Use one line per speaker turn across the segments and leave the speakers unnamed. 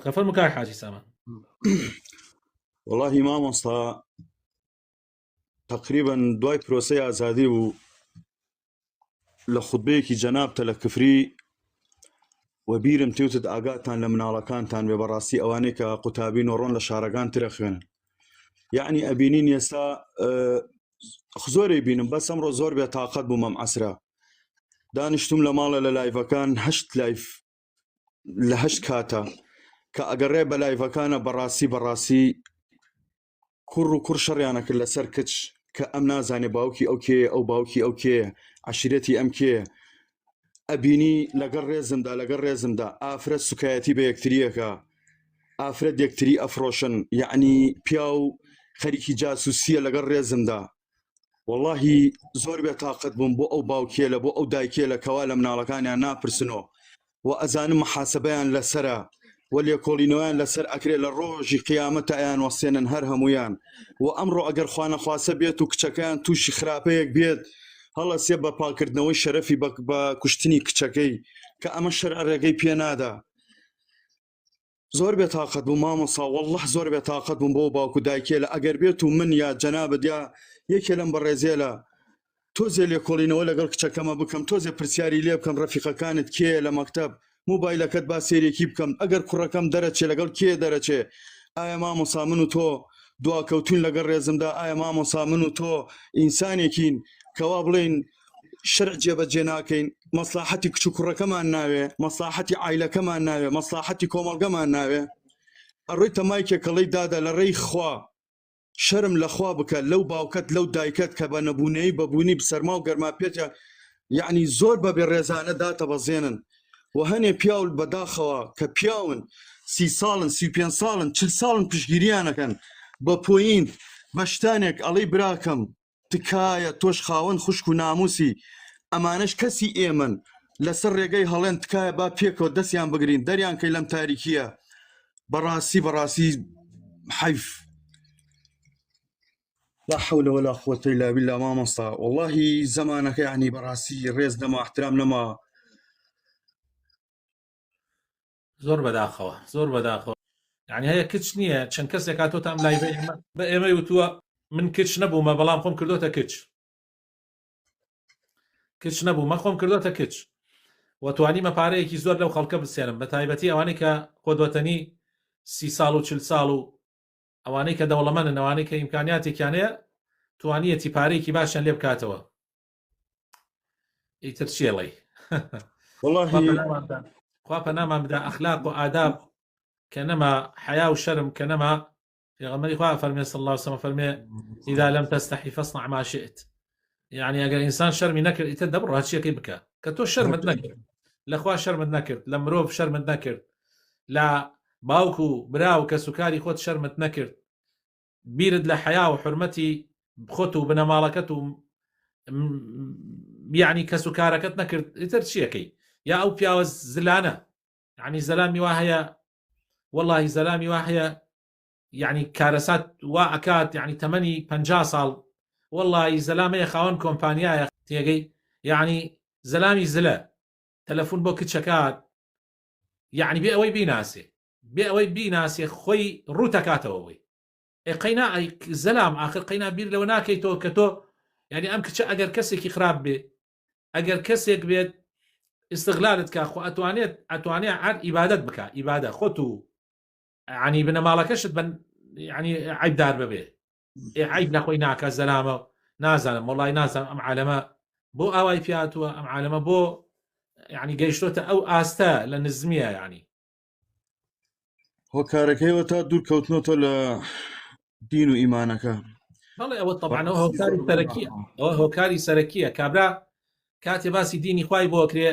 کە فەرموو کاک حاجی سامان.
وەڵاهی مامۆستا تقریبا دوای پرۆسەی ئازادی و لە خوتبەیەکی جەنابتە لە کفری و بیرم تێوتت ئاگاتان لە مناڵەکانتان بێ بەڕاستی ئەوانەی کە قوتابین و ڕۆن لە شارەکان ترە خوێنن یعنی ئەبینین ئێستا زۆرەی بینم بەس ئەمڕۆ زۆر بێ تاقەت بووم ئەم عەسرە دانیشتم لە ماڵە لە لایڤەکان هەشت live لە هەشت کاتە کە ئەگەڕێ بە لایڤەکانە بەڕاستی بەڕاستی کوڕ و کوڕ شەڕیانە کرد لەسەر کچ کە ئەم نازانێ باوکی ئەو کێ ئەو باوکی ئەو کێ عشیرەتی ئەم کێ ئەبینی لەگەڵ ڕێزمدا لەگەڵ ڕێزمدا ئافرەت سوکایەتی بە یەکتریەکە ئافرەت یەکتری ئەفرۆشن یعنی پیاو خەریکی جاسوسیە لەگەڵ ڕێزمدا وەڵاهی زۆر بێ تاقەت بووم بۆ ئەو باوکێلە بۆ ئەو دایکێلە کەوا لە مناڵەکانیان ناپرسنەوە و ئەزانم محاسبەیان لەسرە و لێکۆڵینەوەیان لەسەر ئەکرێ لە ڕۆژی قیامەتە ئەیان وەستێنن هەر هەمویان و ئەمڕۆ ئەگەر خوانەخواسە بێت و کچەکەیان تووشی خراپەیەک بێت هەڵەسێ بە پاکردنەوەی شەرەفی بە کوشتنی کچەکەی کە ئەمە شەرع ڕێگەی پێ نادا. زۆر بێ تاقەت بووم مامۆستا واللە زۆر بێ تاقەت بووم بۆ باوک و دایکێ لە ئەگەر بێت و من یا جەنابت یا یەکێ لەم بەڕێزێ لە تۆزێ لێکۆڵینەوە لەگەڵ کچەکەمە بکەم تۆزێ پرسیاری لێ بکەم ڕەفیقەکانت کێ لە مەکتەب موبایلەکەت با سێرێکی بکەم ئەگەر کوڕەکەم دەرەچێ لەگەڵ کێ دەرەچێ ئایا مامۆسا من و تۆ دواکەوتوین لەگەڵ ڕێزمدا ئایا مامۆسا من و تۆ ئینسانێکین کەوا بڵێین شەرع جێبەجێ ناکەین، مەسڵاحەتی کچ و کوڕەکەمان ناوێ، مەسڵاحەتی عایلەکەمان ناوێ، مەسڵاحەتی کۆمەڵگەمان ناوێ. ئەڕۆیتە مایکێک ئەڵێی دادە لە ڕێی خوا شەرم لە خوا بکە لەو باوکەت لەو دایکەت کە بە نەبوونەی بە بوونی سەرما و گەرما پێتە یعنی زۆر بە بێ ڕێزانە داتەبەزێنن و هەنێ پیاو بەداخەوە کە پیاون سی ساڵن 35 ساڵن 40 ساڵن پشگیریانەکەن بە point بە شتانێک ئەڵێی براکەم تکایە تۆش خاوەن خوشک و ناموسی ئەمانەش کەسی ئێمەن لەسەر ڕێگەی هەڵێن تکایە با پێکەوە دەستیان بگرین دەریان کەی لەم تاریکیە بەڕاستی بەڕاستی حەیف لا حول ولا قوة إلا بالله مامۆستا واللهی زەمانەکە یعنی بەڕاستی ڕێز نەما احترام نەما.
زۆر بەداخەوە زۆر بەداخەوە یعنی هەیە کچ نییە چەند کەسێک هاتۆ تام لای بە ئێمە بە ئێمەی وتووە من کچ نەبوومە بەڵام خۆم کردوتە کچ کچ نەبوومە خۆم کردوتە کچ و توانیمە پارەیەکی زۆر لەو خەڵکە بسێنم بە تایبەتی ئەوانەی کە خۆدوەتەنی سی ساڵ و چل ساڵ و ئەوانەی کە دەوڵەمەنن ئەوانەی کە ئیمکانیاتێکیانەیە توانیەتی پارەیەکی باشیان لێ بکاتەوە ئیتر چێڵی خوا پەنامان بدا ئەخلاق و ئاداب کە نەما حیا و شەرم کە نەما پێغەمبەری خوا فەرمێ صلی الله علیه وسلم فەرمێ اذا لم تستحي فاصنع ما شئت یعنی ئەگەر ئینسان شەرمی نەکرد ئیتر دەبڕ هەرچیەکەی بکە کە تۆ شەرمت نەکرد لەخوا شەرمت نەکرد لە مرۆڤ شەرمت نەکرد لە باوک و برا و کەسوکاری خۆت شەرمت نەکرد بیرت لە حەیا و حورمەتی خۆت و بنەماڵەکەت و یعنی کەس و کارەکەت نەکرد ئیتر چیەکەی یا ئەو پیاوە زلانە یعنی زەلامی وا هەیە واللهی زەلامی وا هەیە یعنی کارەسات وا ئەکات یعنی تەمەنی 50 ساڵ واللهی زەلامەیە خاوەن کۆمپانیایە تێگەی یعنی زەلامی زلە تەلەفۆن بۆ کچەکات یعنی بێ ئەوەی بیناسێ بێ ئەوەی بیناسێ خۆی ڕووتەکاتەوە بۆی ئێ قەینا ئەی زەلام ئاخر قەینا بیر لەوە ناکەیتەوە کە تۆ یعنی ئەم کچە ئەگەر کەسێکی خراپ بێ ئەگەر کەسێک بێت ئیستغلالت کا خۆ ئەتوانێت ئەتوانێت هەر ئیبادەت بکە ئیبادە خۆت و عنی بنەماڵەکەشت بن ینی عیبدار ببێ ئێ عیب لە خۆی ناکە زەلامە نازانم وڵی نازانم ئەم عالەمە بۆ ئاوای پیاتوە ئەم عالەمە بۆ یعنی گەیشتۆتە ئەو ئاستە لە نزمیە یعنی
هۆکارەکەیەوە تا دوور کەوتنەوە لە دین و ئیمانەکە.
بەڵێ ئەوە طبعا ئەوە هۆکاری سەرەکیە ئەوە هۆکاری سەرەکیە کابرا کاتێ باسی دینی خوای بۆ کرێ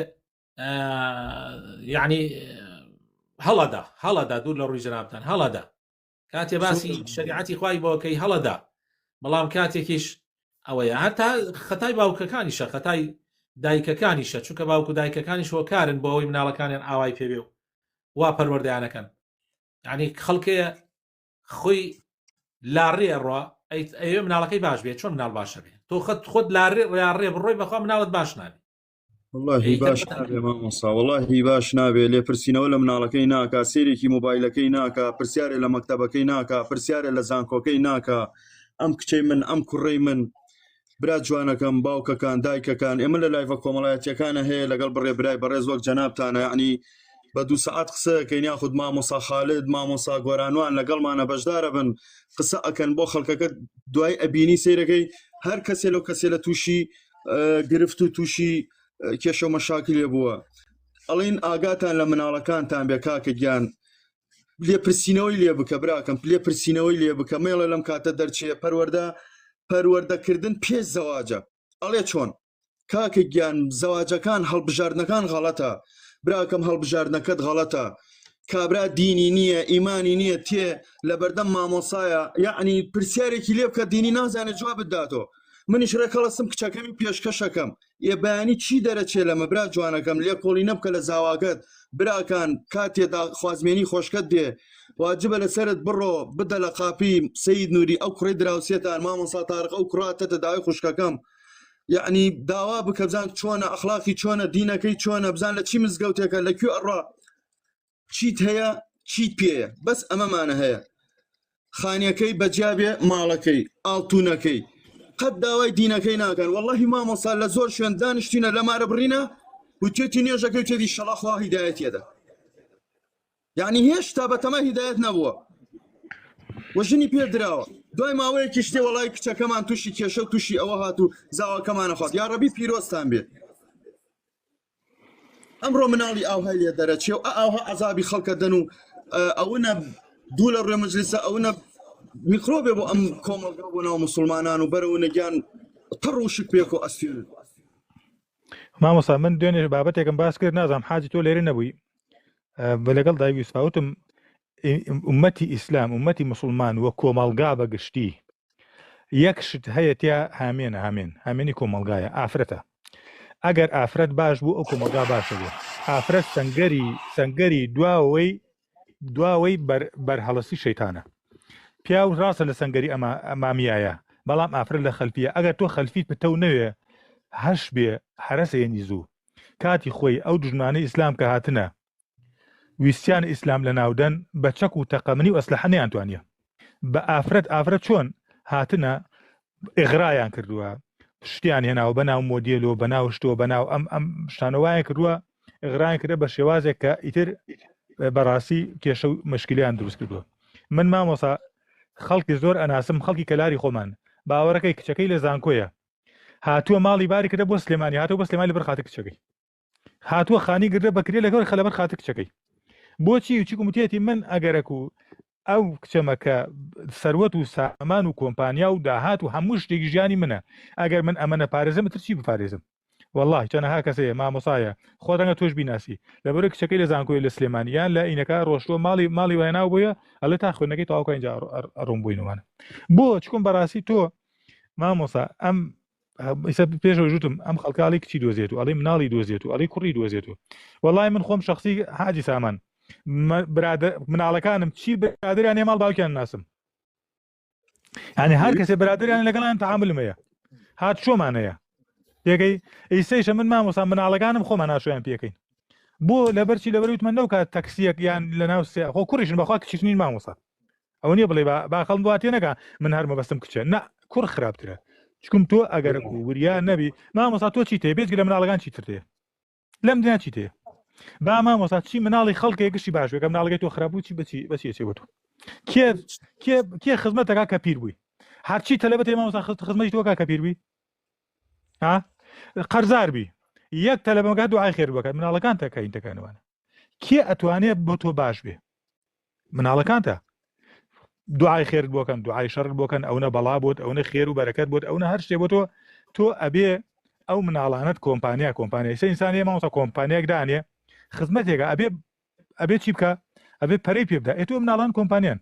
یعنی هەڵەدا هەڵەدا دوور لە ڕووی جەنابتان هەڵەدا کاتێ باسی شریعەتی خوای بۆکەی هەڵەدا بەڵام کاتێکیش ئەوەیە هەتا خەتای باوکەکانیشە خەتای دایکەکانیشە چونکە باوک و دایکەکانیش هۆکارن بۆ ئەوەی مناڵەکانیان ئاوای پێبێ و وا پەروەردەیانەکەن یعنی خەڵکەیە خۆی لاڕێ ڕوا ئەوێ مناڵەکەی باش بێت چۆن مناڵ باشە بێ تۆ خەت خۆت لاڕێ ڕێ بڕۆی بەخوا مناڵت باش نابێ.
وەڵاهی
ئیتر
باش نابێ مامۆستا وەڵاهی باش نابێ لێپرسینەوە لە مناڵەکەی ناکا سەیرێکی مۆبایلەکەی ناکا پرسیارێ لە مەکتەبەکەی ناکا پرسیارێ لە زانکۆکەی ناکا ئەم کچەی من ئەم کوڕەی من برا جوانەکەم باوکەکان دایکەکان ئێمە لە لایڤە کۆمەڵایەتیەکانە هەیە لەگەڵ بڕێ برای بەڕێز وەک جەنابتانە یعنی بە دوو سەعات قسە ئەکەین یاخود مامۆسا خالد مامۆسا گۆرانوان لەگەڵمانە بەشدارە بن قسە ئەکەن بۆ خەڵکەکە دوای ئەبینی سەیرەکەی هەر کەسێ لەو کەسێ لە تووشی گرفت و تووشی کێشە و مەشاکلێ بووە ئەڵین ئاگاتان لە مناڵەکانتان بێ کاکە گیان لێپرسینەوەی لێ بکە براکەم لێپرسینەوەی لێ بکە مێڵە لەم کاتە دەرچێ پەروەردە پەروەردەکردن پێش زەواجە ئەڵێ چۆن کاکە گیان زەواجەکان هەڵبژاردنەکان غەڵەتە براکەم هەڵبژاردنەکەت غەڵەتە کابرا دینی نییە ئیمانی نییە تێ لە بەردەم مامۆسایە یعنی پرسیارێکی لێ بکە دینی نازانێت جوابت داتۆ منیش ڕێکەڵەسم کچەکەمی پێشکەشەکەم ئێ بەیانی چی دەرەچێ لەمە برا جوانەکەم لێکۆڵینە بکە لە زاواکەت براکان کاتێ دا خوازمێنی خۆشکەت دێ واجبە لەسەرت بڕۆ بدە لە قاپی سید نوری ئەو کوڕی دراوسێتان مامۆسا تارق ئەو کوڕاتەتە داوای خوشکەکەم یعنی داوا بکە بزان چۆنە ئەخلاقی چۆنە دینەکەی چۆنە بزان لە چی مزگەوتێکە لە کوێ ئەڕا چیت هەیە چیت پێیە بەس ئەمەمانە هەیە خانیەکەی بەجیا بێ ماڵەکەی ئاڵتونەکەی قەت داوای دینەکەی ناکەن واللهی مامۆسا لە زۆر شوێن دانیشتینە لە مارە بڕینە وتێتی نوێژەکەی وتێتی شەڵا خوا هیدایەتیەدە یعنی هێشتا بەتەما هیدایەت نەبووە و ژنی پێ دراوە دوای ماوەیەکی شتێ وەڵای کچەکەمان تووشی کێشە و تووشی ئەوە هات و زاواکەمانە خوارد یا ڕەبی پیرۆزتان بێت ئەمڕۆ مناڵی ئاوهای لێ دەرەچێ و ئاوها عذابی خەڵکە دەن و ئەوە دوو لە ڕێ مەجلیسە ئەوە میکرۆبێ بۆ ئەم کۆمەڵگا بۆ ناو مسلمانان و بەرەوە نەگیان تەڕ و شک پێک و ئەستێن.
مامۆستا من دوێنێ بابەتێکم باس کرد نازانم حاجی تۆ لێرە نەبووی بە لەگەڵ دایک یوسفاوتم ئومەتی ئیسلام ئومەتی مسلمان و کۆمەڵگا بە گشتی یەک شت هەیە تیا هامێنە هامێن هامێنی کۆمەڵگایە ئافرەتە ئەگەر ئافرەت باش بوو ئەو کۆمەڵگا باشە بێ ئافرەت سەنگەری سەنگەری دواوەی دواوەی بەرهەڵستی شەیتانە پیاو ڕاستە لە سەنگەری ئەما ئەمامیایە بەڵام ئافرەت لە خەلفیە ئەگەر تۆ خەلفیت پتەو نەوێ هەش بێ هەرەسێنی زوو کاتی خۆی ئەو دوژمنانەی ئیسلام کە هاتنە ویستیان ئیسلام لەناودەن بە چەک و تەقەمنی و ئەسلحە نەیانتوانیە بە ئافرەت ئافرەت چۆن هاتنە ئغرایان کردووە شتیان هێناوە بە ناو مۆدیل و بە ناو شتۆ بە ناو ئەم ئەم شتانەوایان کردووە ئغرایان کردە بە شێوازێک کە ئیتر بەڕاستی کێشە و مشکلیان دروست کردووە من مامۆسا خەڵکی زۆر ئەناسم خەڵکی کەلاری خۆمان باوەڕەکەی کچەکەی لە زانکۆیە هاتووە ماڵی باری کردە بۆ سلێمانی هاتووە بۆ سلێمانی لەبەر خاتر کچەکەی هاتووە خانی گردە بەکرێ لەگەڵ خەلەبەر خاتر کچەکەی بۆچی و چیکم وتێتی من ئەگەرەک و ئەو کچەمە کە سەروەت و سامان و کۆمپانیا و داهات و هەموو شتێکی ژیانی منە ئەگەر من ئەمە نەپارێزم تر چی بپارێزم والله چەنەها کەسەیە مامۆسایە خۆ ڕەنگە تۆش بیناسی لەبەر کچەکەی لە زانکۆی لە سلێمانی یان لە ئینەکە ڕۆشتووە ماڵی ماڵی وایناو بووە ئەڵێ تا خوێندنەکەی تەواو کە اینجا ئەڕۆم بووینەوانە بۆ چکم بەڕاستی تۆ مامۆسا ئەم ئیسە پێشەوە ژوتم ئەم خەڵکاڵی کچی دۆزێت و ئەڵێ مناڵی دۆزێت و ئەڵێ کوڕی دۆزێت و وەڵای من خۆم شخصی حاجی سامان مناڵەکانم چی برادریان ماڵ باوکیان ناسم یعنی هەر کەسێ برادریان لەگەڵیان تعاملم هەیە هات چۆمان هەیە پێگەی ئیسەیشە من مامۆسا مناڵەکانم خۆمان ناشۆیان پێکەین بۆ لەبەرچی لەبەر وتمە نەو کات تەکسیەک یان لە ناو سێ خۆ کوڕیشن بەخوا کچیشنین مامۆسا ئەوە نییە بڵێ با خەڵم وا تێنەگا من هەر مەبەستم کچە نا کوڕ خراپترە چکم تۆ ئەگەر وریا نەبی مامۆسا تۆ چی تێ بێجگە لە مناڵەکان چی تر تێ لەم دنیا چی تێ با مامۆسا چی مناڵی خەڵکێک گشتی باش بێ کە مناڵەکەی تۆ خراپ بوو چی بەچی بەچی چێ بۆ تۆ کێ کێ کێ خزمەتەکە کە پیر بووی هەرچی تەلەبەت مامۆسا خزمەتی تۆکە کە پیر بووی ها قەرزار بی یەک تەلەبەکە دوعای خێر بکات مناڵەکان تەکەین تەکانوانە کێ ئەتوانێت بۆ تۆ باش بێ مناڵەکانتە دوعای خێرت بۆکەن دوعای شەڕت بۆکەن ئەونە بەڵا بۆت ئەونە خێر و بەرەکەت بۆت ئەونە هەر شتێ بۆ تۆ تۆ ئەبێ ئەو مناڵانت کۆمپانیا کۆمپانیا سە ئینسان هەیە مامۆستا کۆمپانیایەک دانێ خزمەتێکە ئەبێ ئەبێ چی بکە ئەبێ پەرەی پێ بدە ئێ تۆ مناڵان کۆمپانیان.